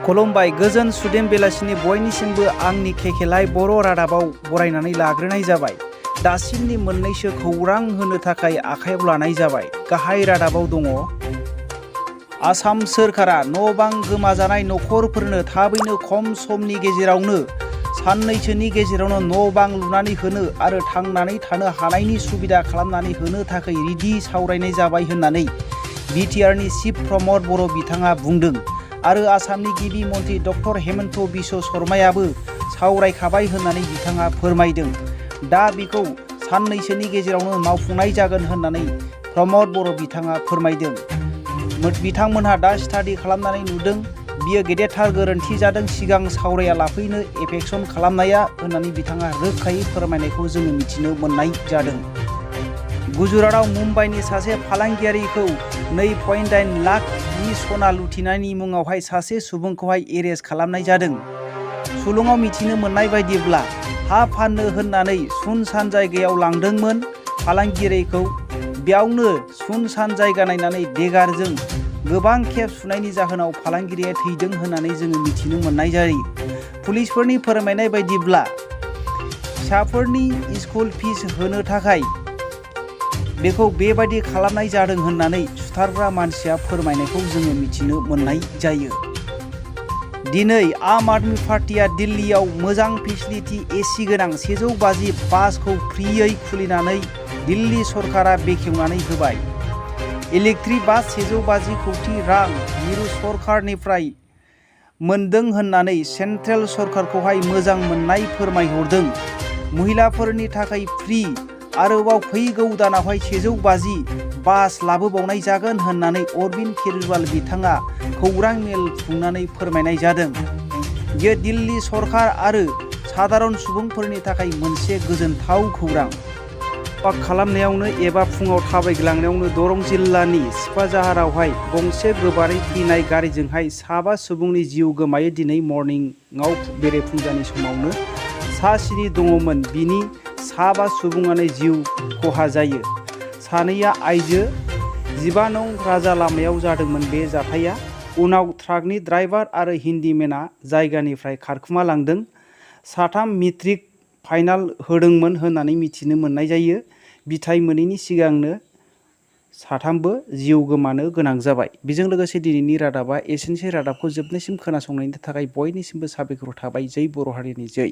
खुलुमबाय गोजोन सुदेम बेलासिनि बयनिसिमबो आंनि केकेलाइ बर' रादाबाव बरायनानै लाग्रोनाय जाबाय। दासिमनि मोननैसो खौरां होनो थाखाय आखायाव लानाय जाबाय। गाहाय रादाबाव दङ आसाम सोरखारा न' बां गोमाजानाय नखरफोरनो थाबैनो खम समनि गेजेरावनो साननैसोनि गेजेरावनो न' बां लुनानै होनो आरो थांनानै थानो हानायनि सुबिदा खालामनानै होनो थाखाय रेडि सावरायनाय जाबाय होननानै बिटिआरनि चिफ प्रमद बर' बिथाङा बुंदों आरो आसामनि गिबि मन्त्रि डक्टर हेमन्त बिश्व शर्मायाबो सावरायखाबाय होननानै बिथाङा फोरमायदों। दा बेखौ साननैसोनि गेजेरावनो मावफुंनाय जागोन होननानै प्रमद बर' बिथाङा फोरमायदों। बिथांमोनहा दा स्टाडि खालामनानै नुदों बियो गेदेरथार गोरोन्थि जादों सिगां सावराया लाफैनो एफेक्सन खालामनाया होननानै बिथाङा रोखायै फोरमायनायखौ जोङो मिथिनो मोननाय जादों। गुजरातआव मुम्बाइनि सासे फालांगियारिखौ 2.8 लाखनि सना लुथिनायनि मुङावहाय सासे सुबुंखौहाय एरेस्ट खालामनाय जादों। सुलुङाव मिथिनो मोननाय बायदिब्ला हा फाननो होननानै सुनसान जायगायाव लांदोंमोन फालांगियारिखौ। बेयावनो सुनसान जायगा नायनानै देगारजों गोबां खेब सुनायनि जाहोनाव फालांगिरिया थैदों होननानै जोङो मिथिनो मोननाय जायो। पुलिसफोरनि फोरमायनाय बायदिब्ला फिसाफोरनि स्कुल फिस होनो थाखाय बेखौ बेबायदि खालामनाय जादों होननानै सुथारग्रा मानसिया फोरमायनायखौ जोङो मिथिनो मोननाय जायो। दिनै आम आदमी पार्टीआ दिल्लीयाव मोजां फेसिलिटि एसि गोनां 150 बासखौ फ्रियै खुलिनानै दिल्ली सरकारा बेखेवनानै होबाय। इलेक्ट्रिक बास 150 कौटि रां मिरु सरकारनिफ्राय मोनदों होननानै सेन्ट्रेल सरकारखौहाय मोजां मोननाय फोरमायहरदों। महिलाफोरनि थाखाय फ्रि आरोबाव फैगौ दानावहाय 150 बास लाबोबावनाय जागोन होननानै अरबिन्द केजरीवाल बिथाङा खौरां मेल खुंनानै फोरमायनाय जादों। बेयो दिल्ली सरकार आरो सादारन सुबुंफोरनि थाखाय मोनसे गोजोनथाव खौरां। वाक खालामनायावनो एबा फुङाव थाबायग्लांनायावनो दरं जिल्लानि सिपाझारावहाय गंसे गोबारै फैनाय गारिजोंहाय 7 सुबुंनि जिउ गोमायो। दिनै मर्निंआव बेरेफुंजानि समावनो सा 7 दङमोन, बिनि 7 सुबुङानो जिउ खहा जायो। 2 आइजो 15 नं राजा लामायाव जादोंमोन बे जाथाया। उनाव ट्राकनि ड्राइभार आरो हिन्दिमेनआ जायगानिफ्राय खारखुमा लांदों। 3 मेट्रिक फाइनाल होदोंमोन होननानै मिथिनो मोननाय जायो। बिथाइ मोनैनि सिगांनो 3बो जिउ गोमानो गोनां जाबाय। बेजों लोगोसे दिनैनि रादाबा एसेनोसै। रादाबखौ जोबनायसिम खोनासंनायनि थाखाय बयनिसिमबो साबायखर थाबाय। जै बर' हारिनि जै।